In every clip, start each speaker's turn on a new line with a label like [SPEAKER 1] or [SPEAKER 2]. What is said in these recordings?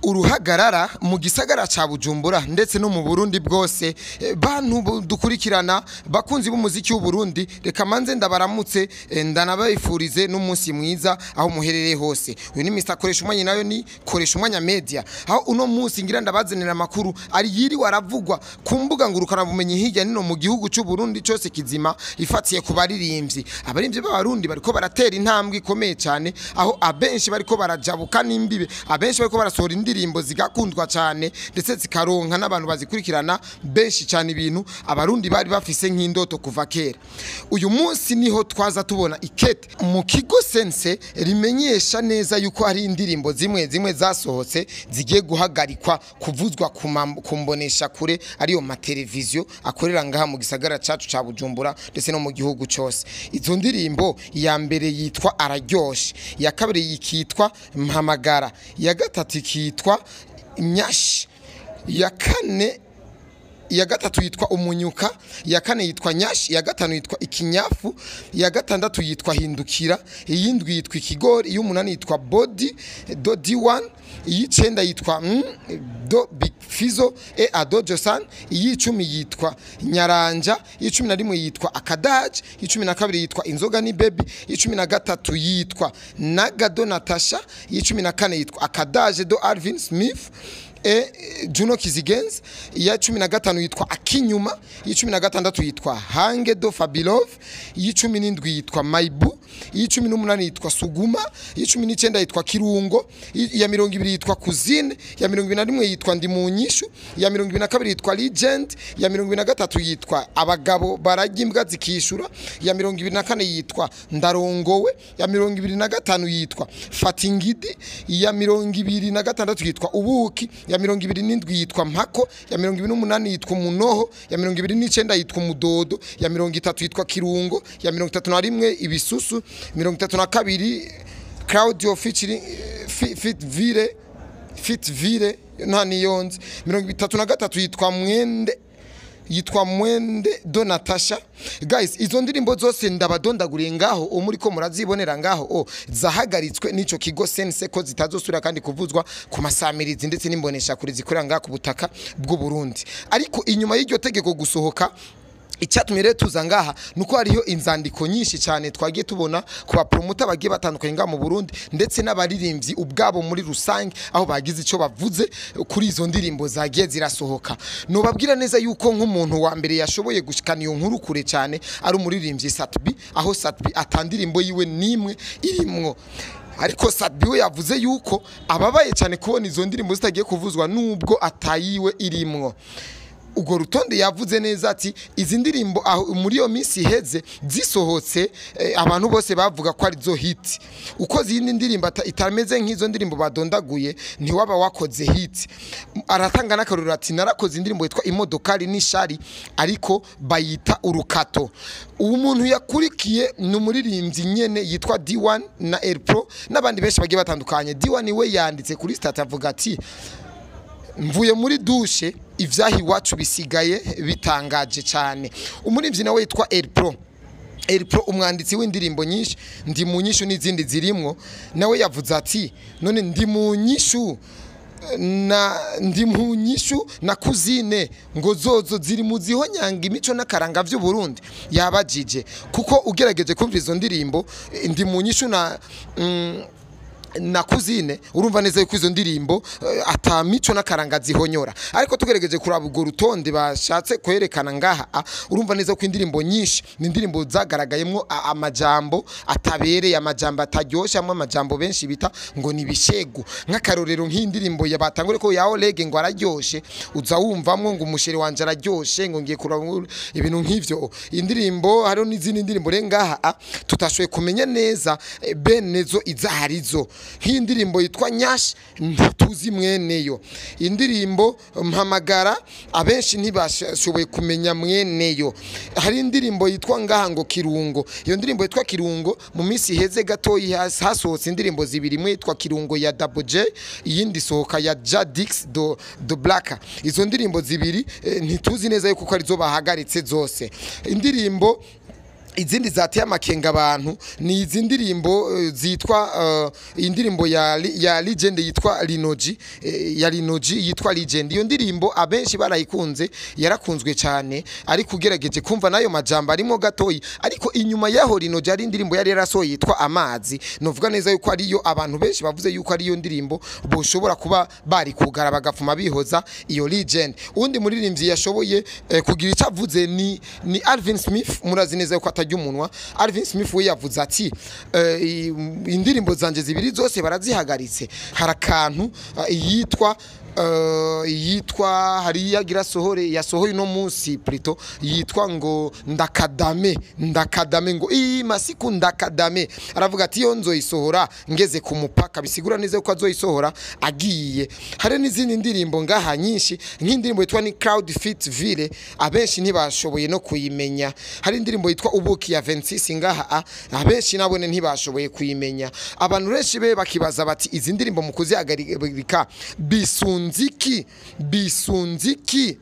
[SPEAKER 1] Uruhagarara mu gisagara ca Bujumbura ndetse no mu Burundi bwose. Bantu dukurikirana, bakunzi b'umuziki w'u Burundi, reka manze ndabaramutse, ndanabifurize n'umunsi mwiza aho muherereye hose. Uyu ni Mr Koresha Umwanya, nayo ni Koresha Umwanya Media, aho uno munsi ngira ndabazanira amakuru ari yiriwe aravugwa ku mbuga ngurukana bumenyi hirya nino mu gihugu cy'u Burundi cyose kizima, ifatiye ku baririmbyi. Abaririmbyi b'Abarundi bariko baratera intambwe ikomeye cyane, aho abenshi bariko barajabuka n'imbibe, abenshi bariko barasohora indirimbo zigakundwa cyane ndetse zikaronka n'abantu bazikurikirana benshi cyane, ibintu Abarundi bari bafise nk'indoto kuva kera. Uyu munsi niho twaza tubona ikete mu kigo CNC rimenyesha neza yuko hari indirimbo zimwe zimwe zasohotse zigiye guhagarikwa kuvuzwa ku mbonesha kure, ariyo mateleviziyo akorera ngaha mu gisagara cacu ca Bujumbura ndetse no mu gihugu cyose. Izo ndirimbo, iya mbere yitwa Araryoshe, iya kabiri ikitwa Mpamagara, iya gatatu ikitwa Nyashi, iya kane, iya gatatu yitwa Umunyuka, iya kane yitwa Nyashi, iya gatanu yitwa Ikinyafu, iya gatandatu yitwa Hindukira, iyindwi yitwa Ikigori, iy'umunani yitwa Body Dodi One, iy'icenda yitwa Do Big Fizo e Adojo San, iy'icumi yitwa Nyaranja, iy'icumi na rimwe yitwa Akadaje, iy'icumi na kabiri yitwa Inzoga ni Baby, iy'icumi na gatatu yitwa Nagado Natasha, iy'icumi na kane yitwa Akadaje do Alvin Smith e Juno Kizigenz, iya 15 yitwa Akinyuma, iya 16 yitwa Hange do Fabilov, iya 17 yitwa Maibu, iya 18 yitwa Suguma, iya 19 yitwa Kirungo, iya 20 yitwa Kuzine, iya 21 yitwa Ndimunyishu, iya 22 yitwa Legend, iya 23 yitwa Abagabo barajya imbwa zikishura, iya 24 yitwa Ndarongowe, iya 25 yitwa Fatingidi, iya 26 yitwa Ubuki, ya 27 yitwa Mpako, ya 28 yitwa Umunoho, ya 29 yitwa Umudodo, ya 30 yitwa Kirungo, ya 31 Ibisusu, 32 Claudio featuring Fit Vire, Fit Vire nta niyonze, 33 yitwa Mwende, yitwa Mwende do Natasha. Guys, izo ndirimbo zose ndabadondaguriye ngaho muri ko murazibonera ngaho o zahagaritswe n'ico kigo CNC ko zitazosubira kandi kuvuzwa ku masamirizi ndetse n'imbonesha kure zikorera ngaho ku butaka bw'u Burundi. Ariko inyuma y'iryo tegeko gusohoka, icyatumye rero tuza ngaha nuko hariho inzandiko nyinshi cyane twagiye tubona ku bapromota bagiye batandukanye ngaha mu Burundi ndetse n'abaririmbyi ubwabo muri rusange, aho bagize icyo bavuze kuri izo ndirimbo zagiye zirasohoka. Nobabwira neza yuko nk'umuntu wa mbere yashoboye gushikana iyo nkuru kure cyane ari umuririmbyi Sat-B, aho Sat-B atandirimbo yiwe nimwe irimwo. Ariko Sat-B we yavuze yuko ababaye cyane kubona izo ndirimbo zitagiye kuvuzwa nubwo atayiwe irimwo. Ubwo rutonde yavuze neza ati izi ndirimbo aho muri iyo minsi iheze zisohotse, abantu bose bavuga ko ari zo hit. Uko zindi ndirimbo itameze nk'izo ndirimbo badondaguye, ntiwaba wakoze hit. Aratanga n'akarorero ati narakoze indirimbo yitwa Imodokari n'Ishari, ariko bayita Urukato. Uwo muntu yakurikiye ni umuririmbyi nyene yitwa D1 na El Pro n'abandi benshi bagiye batandukanye. D1 we yanditse kuri status avuga ati mvuye muri douche, ivyaha iwacu bisigaye bitangaje cyane. Umuririmbyi nawe yitwa El Pro, El Pro umwanditsi w'indirimbo nyinshi, Ndi mu nyishu n'izindi zirimwo, nawe yavuze ati none Ndi mu nyishu na Ndi mu nyishu na Kuzine ngo zozo ziri mu zihonyanga imico n'akaranga vy'u Burundi. Yabajije kuko ugerageje kumva izo ndirimbo, Ndi mu nyishu na Kuzine, urumva neza yuko izo ndirimbo ata mico n'akaranga zihonyora. Ariko tugerageje kuraba urwo rutonde bashatse kwerekana ngaha, urumva neza ko indirimbo nyinshi ni indirimbo zagaragayemwo amajambo atabereye, amajambo ataryoshe, amwe amajambo benshi bita ngo ni bishegu. Nk'akarorero, nk'indirimbo yabatangure ko ya Oleg ngo Araryoshe, uza wumvamwo ngo umusheri wanje araryoshe, ngo ngiye kuraba ibintu nk'ivyo. Indirimbo, hariho n'izindi ndirimbo rero ngaha tutashoboye kumenya neza benezo izaharizo. Nk'indirimbo yitwa Nyash ntituzi mweneyo, indirimbo Mpamagara abenshi ntibashoboye kumenya mweneyo. Hari indirimbo yitwa ngaha ngo Kirungo. Iyo ndirimbo yitwa Kirungo, mu minsi iheze gatoyi hasohotse indirimbo zibiri, imwe yitwa Kirungo ya Double J, iyindi sohoka ya Jadix do Black. Izo ndirimbo zibiri ntituzi neza yuko arizo bahagaritse zose. Indirimbo Izindi zateye amakenga abantu ni izi ndirimbo zitwa indirimbo ya Legend yitwa Linoji, ya Linoji yitwa Legend. Iyo ndirimbo abenshi barayikunze, yarakunzwe cyane, ariko ugerageje kumva nayo majambo arimo gatoyi. Ariko inyuma yaho Linoji ari indirimbo yari yarasohoye yitwa Amazi. Novuga neza yuko ariyo abantu benshi bavuze yuko ariyo ndirimbo boshobora kuba bari kugara bagafuma bihoza iyo Legend. Undi muririmbyi yashoboye kugira icyo avuze ni Alvin Smith. Murazi neza yuko atajya umunwa. Alvin Smith we yavuze ati indirimbo zanje zibiri zose barazihagaritse. Hari akantu yitwa hari yagira sohore yasohoye no munsi plutôt yitwa ngo Ndakadame, Ndakadame, ngo iyi masiku Ndakadame. Aravuga ati iyo nzoyisohora ngeze ku mupaka, bisigura neza ko azoyisohora agiye. Hari n'izindi ndirimbo ngaha nyinshi, nk'indirimbo yitwa ni Crowd Fit Ville, abenshi ntibashoboye no kuyimenya. Hari indirimbo yitwa Ubuki ya 26 ngaha, abenshi nabone ntibashoboye kuyimenya. Abantu benshi be bakibaza bati izi ndirimbo mu kuzihagarika bisunziki, bisunziki?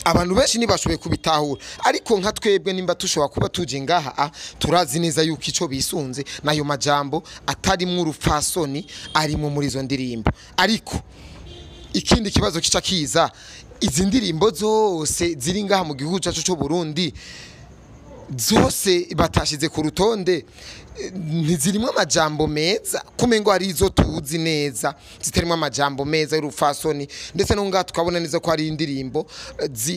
[SPEAKER 1] Abantu benshi ntibashoboye kubitahura, ariko nka twebwe nimba tushobora kuba tuje ngaha, turazi neza yuko ico bisunze nayo majambo atarimwo urupfasoni arimo muri izo ndirimbo. Ariko ikindi kibazo kica kiza, izi ndirimbo zose ziri ngaha mu gihugu cyacu cyo Burundi zose batashize ku rutonde ntizirimwo amajambo meza, kumengo hari izo tuzi neza zitarimo amajambo meza y'urupfasoni, ndetse no ngaha tukabona neza ko hari indirimbo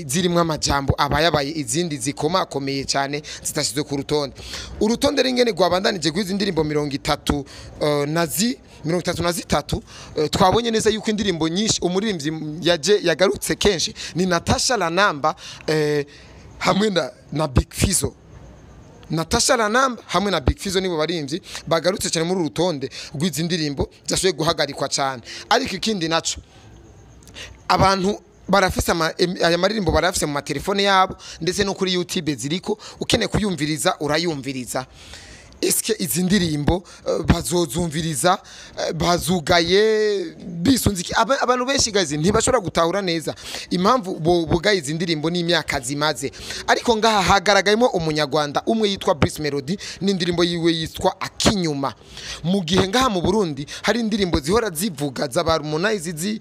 [SPEAKER 1] zirimwo amajambo abayabaye, izindi zikomakomeye cyane zitashizwe ku rutonde. Urutonde ringene rwabandanije rw'izi ndirimbo 33, twabonye neza yuko indirimbo nyinshi umuririmbyi yaje yagarutse kenshi ni Natasha Lanamba hamwe na Big Fizzo. Natasha Lanamba hamwe na Big Fizzo nibo barimvyi bagarutse cyane muri urutonde rw'izi ndirimbo zashoboye guhagarikwa cyane. Ariko ikindi naco, abantu barafise aya maririmbo barafise mu matelefone yabo ndetse no kuri YouTube ziriko, ukeneye kuyumviriza urayumviriza. Eske izi ndirimbo bazozumviriza bazugaye bisunze iki? Abantu benshi gazi ntibashobora gutahura neza impamvu bugaye izi ndirimbo n'imyaka zimaze. Ariko ngaha hagaragayemo umunyarwanda umwe yitwa Bruce Melody n'indirimbo yiwe yitwa Akinyuma, mu gihe ngaha mu Burundi hari indirimbo zihora zivuga z'aba Harmonize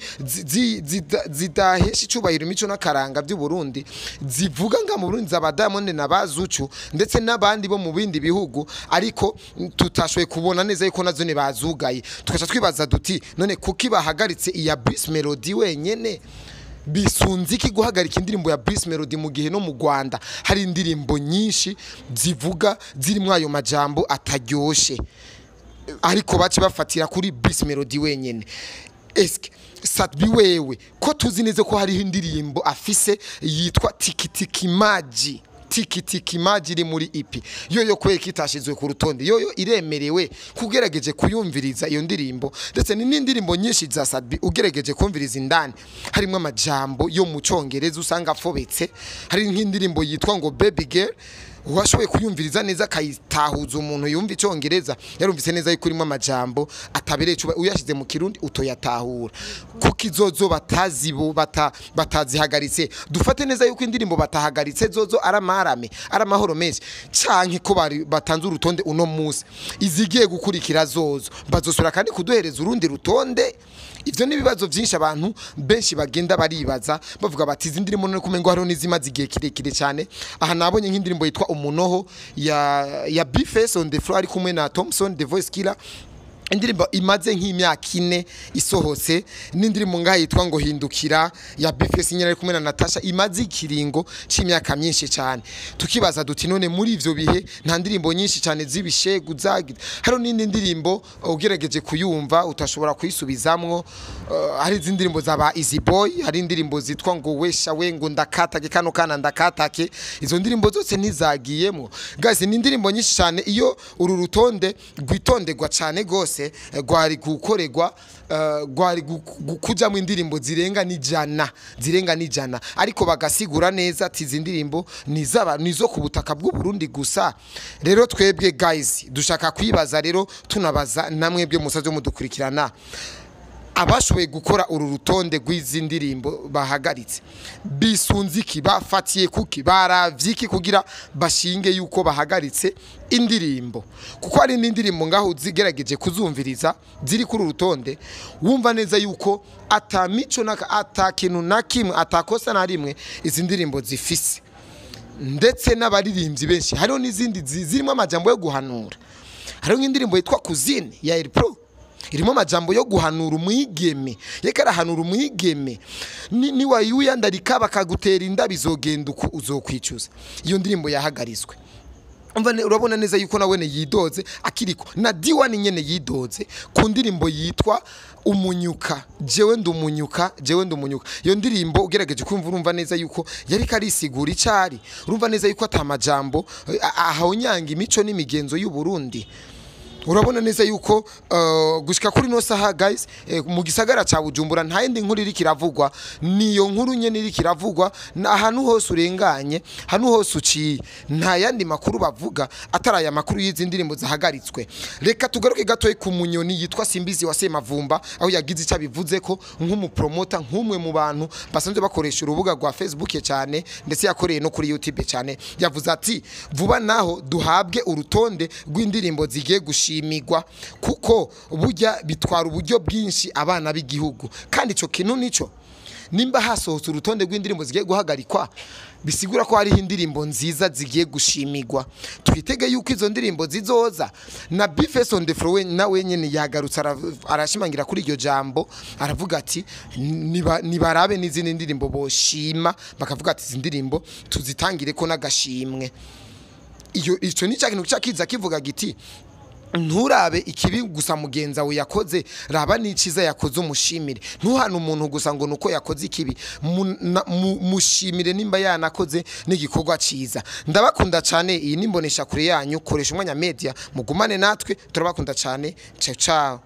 [SPEAKER 1] zidahesha icubahiro imico n'akaranga by'u Burundi, zivuga ngaha mu Burundi z'aba Diamond na Bazucu ndetse n'abandi bo mu bindi bihugu, ariko tutashoboye kubona neza yuko nazo ne bazugaye. Tukaca twibaza duti none kuki bahagaritse iya Bruce Melody wenyene? Bisunze iki guhagarika indirimbo ya Bruce Melody mu gihe no mu Rwanda hari indirimbo nyinshi zivuga zirimo ayo majambo ataryoshe, ariko bace bafatira kuri Bruce Melody wenyene? Eske Sat-B wewe ko tuzi neza ko hariho indirimbo afise yitwa Tikitiki Maji, Tikitiki Maji iri muri EP, yoyo kweka itashizwe ku rutonde, yoyo iremerewe kugerageje kuyumviriza iyo ndirimbo, ndetse n'indirimbo nyinshi za Sat-B ugerageje kumviriza indani harimo amajambo yo mu Congereza usanga afobetse. Hari nk'indirimbo yitwa ngo Baby Girl, uwashoboye kuyumviriza neza akayitahuza umuntu yumva icongereza yarumvise neza yuko irimo amajambo atabereye cuba, uyashize mu Kirundi utoyatahura. Kuko izozo batazibo batazihagaritse, dufate neza yuko indirimbo batahagaritse zozo aramarame aramahoro menshi, canke ko bari batanze urutonde uno munsi, izigiye gukurikira zozo bazosura kandi kuduhereza urundi rutonde. Ivyo ni ibibazo byinshi abantu benshi bagenda baribaza bavuga bati izi ndirimbo none kumengo hariho n'izimaze igihe kirekire cyane. Aha nabonye nk'indirimbo yitwa Umunoho ya Bface on the floor ari kumwe na Thompson the Voice Killer, indirimbo imaze nk'imyaka 4 isohotse. N'indirimbo ngaha yitwa ngo Hindukira ya Bface nyine ari kumwe na Natasha imaze ikiringo c'imyaka myinshi cyane. Tukibaza duti none muri ivyo bihe nta ndirimbo nyinshi cyane z'ibishegu zagize, hari n'indi ndirimbo ugerageje kuyumva utashobora kuyisubizamwo. Hari izindi ndirimbo zaba Easy Boy, hari indirimbo zitwa ngo Wesha we, ngo Ndakatake kano kana ndakatake, izo ndirimbo zose ntizagiyemwo. Guys, ni indirimbo nyinshi cyane. Iyo uru rutonde rwitonderwa cyane gose rwari gukorerwa rwari kujamwo indirimbo zirenga n'ijana, zirenga n'ijana, ariko bagasigura neza ati izi ndirimbo nizo ku butaka bw'u Burundi gusa. Rero twebwe guys dushaka kwibaza, rero tunabaza namwebwe musaze mudukurikirana, Abashoboye gukora uru rutonde rw'izi ndirimbo bahagaritse bisunze iki? Bafatiye kuki? Baravye iki kugira bashinge yuko bahagaritse indirimbo? Kuko hari n'indirimbo ngaho zigerageje kuzumviriza ziri kuri uru rutonde, wumva neza yuko ata mico naka, ata kintu na kimwe, atakosa na rimwe izi ndirimbo zifise, ndetse n'abaririmbyi benshi. Hariho n'izindi zirimo amajambo yo guhanura. Hariho nk'indirimbo yitwa Kuzine ya El Pro, irimo amajambo yo guhanura umwigeme, yeka arahanura umwigeme: Niwayiyandarika bakagutera inda, bizogenda uku, uzokwicuza." Iyo ndirimbo yahagarizwe. Umva, urabona neza yuko nawene yidoze akiriko na D1 nyene yidoze ku ndirimbo yitwa Umunyuka, "Jewe ndumunyuka, jewe ndumunyuka." Iyo ndirimbo ugerageje kumva, urumva neza yuko yari karisigura icari, urumva neza yuko atamajambo ahonyanga imico n'imigenzo y'u Burundi. Urabona neza yuko gushika kuri no saha, guys, mu gisagara ca Bujumbura nta yindi nkuru iri kiravugwa, niyo nkuru nyene iri kiravugwa. Ahantu hose urenganye, ahantu hose uciye, nta yandi makuru bavuga atari aya makuru y'izi ndirimbo zahagaritswe. Reka tugaruke gatoyi ku munyoni yitwa Simbizi wa Semavumba, aho yagize icyo abivuze ko nk'umupromota, nk'umwe mu bantu basanzwe bakoresha urubuga rwa Facebook cyane, ndetse yakoreye no kuri YouTube cyane. Yavuze ati: "Vuba naho duhabwe urutonde rw'indirimbo zigiye gushimirwa, kuko burya bitwara uburyo bwinshi abana b'igihugu." Kandi ico kintu nico, nimba hasohotse urutonde rw'indirimbo zigiye guhagarikwa, bisigura ko hariho indirimbo nziza zigiye gushimirwa. Twitege yuko izo ndirimbo zizoza. Na Bface on the floor nawe nyene yagarutse, arashimangira kuri iryo jambo, aravuga ati nibarabe n'izindi ndirimbo boshima, bakavuga ati izi ndirimbo tuzitangire ko n'agashimwe. Iyo ico ni cya kintu cyakiza kivuga giti: "Nturabe ikibi gusa mugenza we yakoze, raba n'iciza yakoze umushimire. Ntuhane umuntu gusa ngo nuko yakoze ikibi, mushimire nimba yanakoze n'igikorwa ciza." Ndabakunda cyane. Iyi nimbonesha kure yanyu, Koresha Umwanya Media. Mugumane natwe, turabakunda cyane. Ciao ciao.